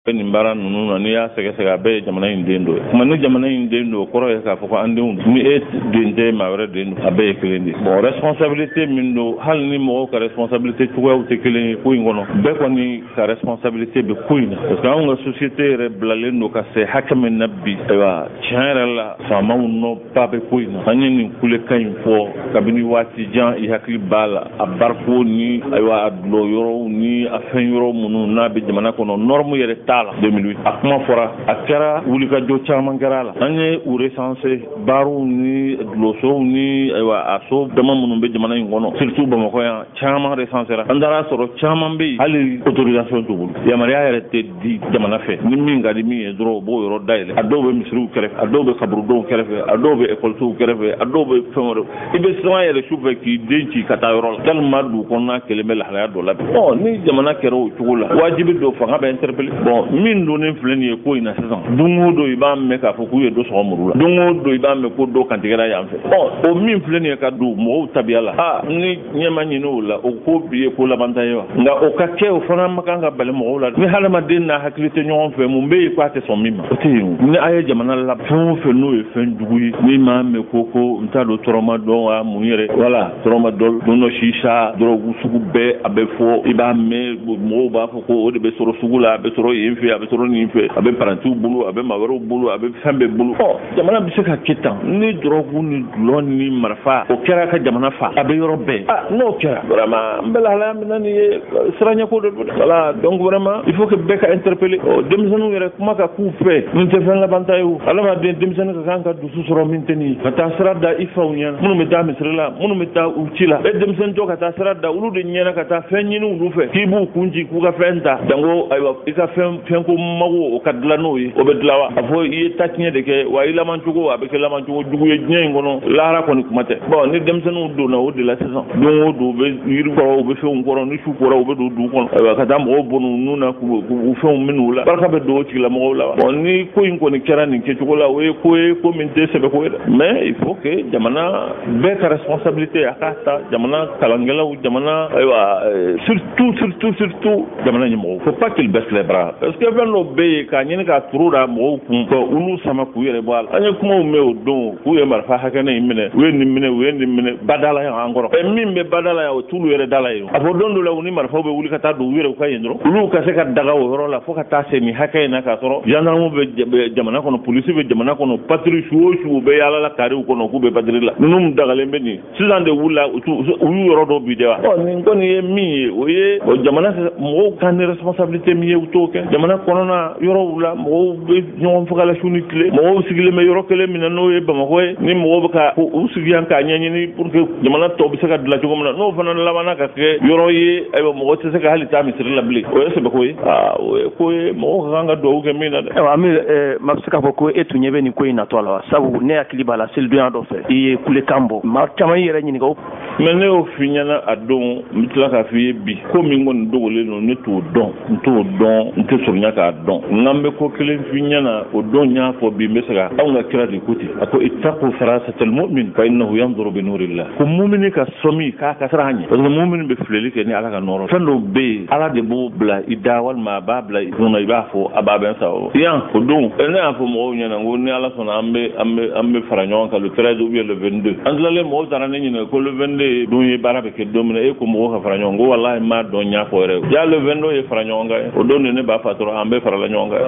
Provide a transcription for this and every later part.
Nin baara ninnu na, n'i y'a sɛgɛsɛgɛ, a bɛɛ ye jamana in den dɔ ye. Kuma ni jamana in den don, o kɔrɔ ye k'a fɔ ko an denw, ni e den tɛ, maa wɛrɛ den don, a bɛɛ ye kelen de. Bon, responsabilité min don, hali ni mɔgɔw ka responsabilité cogoyaw tɛ kelen ye ko in kɔnɔ, bɛɛ kɔni ka responsabilité bɛ ko in na, parce que anw ka société yɛrɛ bilalen don ka se hakɛ min na bi, ayiwa, tiɲɛ yɛrɛ la, faamaw nɔ ba bɛ ko in na. An ye nin kulekan in fɔ kabini waati jan. I hakili b'a la, a bariko ni, ayiwa, a dulɔ yɔrɔw ni a fɛn yɔrɔ minnu n'a bɛ jamana kɔnɔ, norme yɛrɛ t'a la. 2008, a kuma fɔra, a kɛra wulikajɔ caman kɛra a la. An ye u recensé, barow ni dulɔsow ni, ayiwa, a so dama minnu bɛ jamana in kɔnɔ, surtout Bamakɔ yan, caman recenséra. An taara sɔrɔ caman bɛ yen, hali autorisation t'u bolo, yamaruya yɛrɛ tɛ di jamana fɛ. Ni min ka di min ye dɔrɔn, u b'o yɔrɔ dayɛlɛ. A dɔw bɛ misiriw kɛrɛfɛ, a dɔw bɛ kaburudenw kɛrɛfɛ, a dɔw bɛ ekɔlisow kɛrɛfɛ, a dɔw bɛ fɛn wɛrɛ. I bɛ siran yɛrɛ su fɛ k'i den ci ka taa yɔrɔ la, tellement dugu kɔnɔna kelen bɛ lahalaya dɔ la bi. Ɔ, ni jamana kɛra o cogo la, wajibi don, fanga bɛ interpeller. Bon, min donnen filɛ nin ye ko in na sisan, don o don i b'a mɛn k'a fɔ k'u ye dɔ sɔgɔ muru la, don o don i b'a mɛn ko dɔ kantigɛra yan fɛ. Ɔ, o min filɛ nin ye ka don mɔgɔw tabiya la, aa, ni ɲɛ ma ɲini o la, o ko bi ye ko labanta ye wa? Nka o ka kɛ, o fana ma kan ka bali mɔgɔw la. Ni hadamaden n'a hakili tɛ ɲɔgɔn fɛ, mun bɛ yen k'a tɛ sɔn min ma, o tɛ yen. Ni a ye jamana la fɛn o fɛn, n'o ye fɛn jugu ye, n'i m'a mɛn ko n t'a dɔn tramadol wa mun yɛrɛ, wala tramadol don dɔ, sisa, dɔrɔgu sugu bɛɛ, a bɛ fɔ, i b'a mɛn mɔgɔw b'a fɔ ko o de bɛ sɔrɔ sugu la, a bɛ sɔrɔ yen fɛ, a bɛ sɔrɔ nin fɛ, a bɛ parantiw bolo, a bɛ maa wɛrɛw bolo, a bɛ fɛn bɛɛ bolo. Ɔ, jamana bɛ se ka kɛ tan ni dɔrɔgu ni dulɔ ni marifa, o kɛra ka jamana fa, a bɛ yɔrɔ bɛɛ. Ah, n'o kɛra, vraiment, n bɛ lahalaya min na nin ye, siranɲɛko de don. Voilà, donc vraiment, il faut que bɛɛ ka interpeller. Ɔ, denmisɛnninw yɛrɛ, kuma ka k'u fɛ, nin tɛ fɛn labanta ye. O adamaden denmisɛnnin ka kan ka dusu sɔrɔ min tɛ nin ye, ka taa sira da i faw ɲɛna, minnu bɛ taa misiri la, minnu bɛ taa u ci la, e denmisɛnnin tɔ ka taa sira da olu de ɲɛna, ka taa fɛn ɲini olu fɛ, k'i b'u kun ci k'u ka fɛn ta, jango, ayiwa, i ka fɛn fɛn ko mago, o ka dilan n'o ye, o bɛ dilan wa? A fɔ i ye tatiɲɛ de kɛ wa, i labancogo a bɛ kɛ labancogo jugu ye diɲɛ in kɔnɔ, lahara kɔni kuma tɛ. Bon, ni denmisɛnninw donna o de la sisan, don o don u bɛ yiri kɔrɔ, u bɛ fɛnw kɔrɔ, ni su kɔrɔ, u bɛ don dugu kɔnɔ, ayiwa, ka taa mɔgɔw bɔn'u nun na, k'u fɛnw minɛ u la, barika bɛ don o tigilamɔgɔw la wa? Bon, ni ko in kɔni kɛra nin kɛcogo la, o ye ko ye, ko min tɛ sɛbɛ ko ye dɛ. Mais il faut que jamana bɛɛ ka responsabilité a k'a ta, jamana kalankɛlaw, jamana, ayiwa, surtout, surtout, surtout jamana ɲɛmɔgɔw. Faut pas qu'il baisse les bras, parce que fɛn dɔw bɛ yen k'a ɲini k'a turu da mɔgɔw kun, ka olu sama k'u yɛrɛ bɔ a la. An ye kumaw mɛn o don k'u ye marifa hakɛnɛ in minɛ, u ye nin minɛ, u ye nin minɛ badala yan an kɔrɔ. Ɛ, min bɛ badala yan, o t'olu yɛrɛ da la yen. A fɔ don dɔ la, u ni marifaw bɛ wuli ka taa don u yɛrɛ u ka yen dɔrɔn, olu ka se ka daga o yɔrɔ la fo ka taa se nin hakɛ in na, k'a sɔrɔ gendarme bɛ jamana kɔnɔ, polisi bɛ jamana kɔnɔ, patrouille su o su, u bɛ yaala la karew kɔnɔ k'u bɛ patrouille la. Ninnu dagalen bɛ nin sisan de wulila, u y'u yɔrɔ dɔ bi de wa? Ɔ, nin kɔni ye min ye, o ye jamana mɔgɔw ka ni responsabilité min ye, u t'o kɛ. Jamana kɔnɔna yɔrɔw la, mɔgɔw bɛ ɲɔgɔn faga la su ni tile, mɔgɔw sigilen bɛ yɔrɔ kelen min na, n'o ye Bamakɔ ye, ni mɔgɔw bɛ ka u sigi yan k'a ɲɛɲini pour que jamana tɔw bɛ se ka dilan cogo min na, n'o fana labanna ka kɛ yɔrɔ ye, ayiwa, mɔgɔ tɛ se ka hali taa misiri la bilen, o ye sɛbɛko ye. Aa, o ye ko ye mɔgɔw ka kan ka dugawu kɛ min na dɛ. Ayiwa, Amir, ma bɛ se k'a fɔ ko e tun ɲɛ bɛ nin ko in natɔ la wa? Sabu ne hakili b'a la, selidonya dɔ fɛ, i ye kulekan bɔ, maa caman y'i yɛrɛ ɲininka o. Mais ne y'o f'i ɲɛna a don, n bɛ tila k'a f'i ye bi. Ko min kɔni dogolen don, ne t'o dɔn, n t'o dɔn, n tɛ surunya k'a dɔn. Nka n bɛ ko kelen f'i ɲɛna, o don n y'a fɔ, bi n bɛ se ka. Anw ka kira de ko ten, a ko: ittaqu farasatal mu'min fa innahu yanzuru bi nurillah. Ko mumini ka sɔmi k'a ka siran ɲɛ, parce que mumini bɛ filɛli kɛ ni Ala ka nɔɔrɔ. Fɛn dɔw bɛ yen, Ala de b'o bila i da, walima a b'a bila i kunna, i b'a fɔ a b'a bɛn sa o yan. O don, ne y'a fɔ mɔgɔw ɲɛna ko ni Ala sɔnna, an bɛ fara ɲɔgɔn kan le 13 ou bien le 22. An tilalen, mɔgɔw taara ne ɲininka ko le 22 don ye baara bɛ kɛ don min na, e ko mɔgɔw ka fara ɲɔgɔn ko walahi n m'a dɔn, n y'a fɔ yɛrɛ ya, le 22 ye fara ɲɔgɔn kan ye. O don de ne b'a fa tɔrɔ, an bɛ farala ɲɔgɔn kan.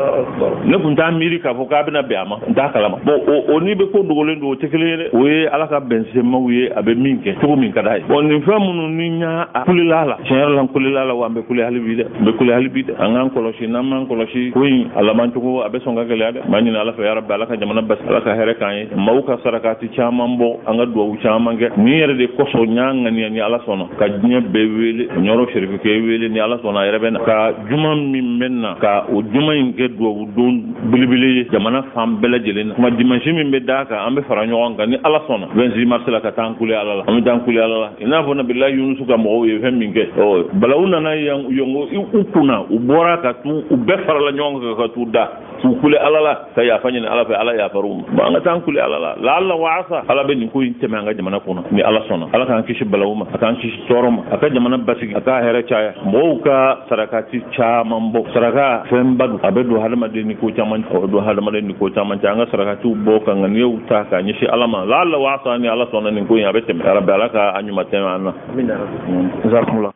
Ne tun t'a miiri k'a fɔ k'a bɛna bɛn a ma, n t'a kalama. Bon, o n'i bɛ ko dogolen don, o tɛ kelen ye dɛ. O ye Ala ka bɛnsemaw ye, a bɛ min kɛ cogo min ka d'a ye. Bon, nin fɛn minnu ni n y'a a kulela la, tiɲɛ yɛrɛ la, n kulela la wa, n bɛ kule hali bi dɛ, n bɛ kule hali bi dɛ. An k'an kɔlɔsi, n'an m'an kɔlɔsi, ko in a laban cogo a bɛ sɔn ka gɛlɛya dɛ. N b'a ɲini Ala fɛ, yarabi, Ala ka jamana basi, Ala ka hɛrɛ k'an ye. Maaw ka sarakati caman bɔ, an ka duwawu caman kɛ nin yɛrɛ de kosɔn. N y'a ŋaniya, ni Ala sɔnna, ka diɲɛ bɛɛ wele, Ɲɔrɔ Serifukɛ wele, ni Ala sɔnna, a yɛrɛ bɛ na, ka juma min bɛ na, ka o juma in kɛ duwawu don belebele ye jamana fan bɛɛ lajɛlen na. Kuma dimanche min bɛ d'a kan, an bɛ fara ɲɔgɔn kan, ni Ala sɔnna, 26 mars la, ka taa an kule Ala la, an bɛ taa an kule Ala la, i n'a fɔ nabila Yunusu ka mɔgɔw ye fɛn min kɛ. Ɔ, balawu nana yɔngo u kunna, u bɔra ka t'u, u bɛɛ farala ɲɔgɔn kan ka t'u da. K'u kule Ala la ka yafa ɲini Ala fɛ, Ala yafar'u ma. Bon, an ka taa an kule Ala la, laala wa asa Ala bɛ nin ko in tɛmɛ an ka jamana kɔnɔ ni Ala sɔnna. Ala k'an kisi balawu ma, a k'an kisi tɔɔrɔ ma, a ka jamana basigi, a ka hɛrɛ caya. Mɔgɔw ka sarakati caman bɔ, saraka fɛnba don, a bɛ don hadamaden ni ko caman, a bɛ don hadamaden ni ko caman cɛ. An ka sarakatiw bɔ ka ŋaniyaw ta k'a ɲɛsin Ala ma, laala wa asa ni Ala sɔnna nin ko in a bɛ tɛmɛ. Yarabi, Ala ka a ɲuman tɛmɛ an na. Jazakumullah.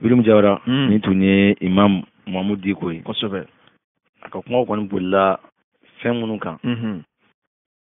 William Jawara, nin tun ye Imam Mahmoud Dicko ye. Kosɛbɛ. A ka kumaw kɔni bolila fɛn minnu kan.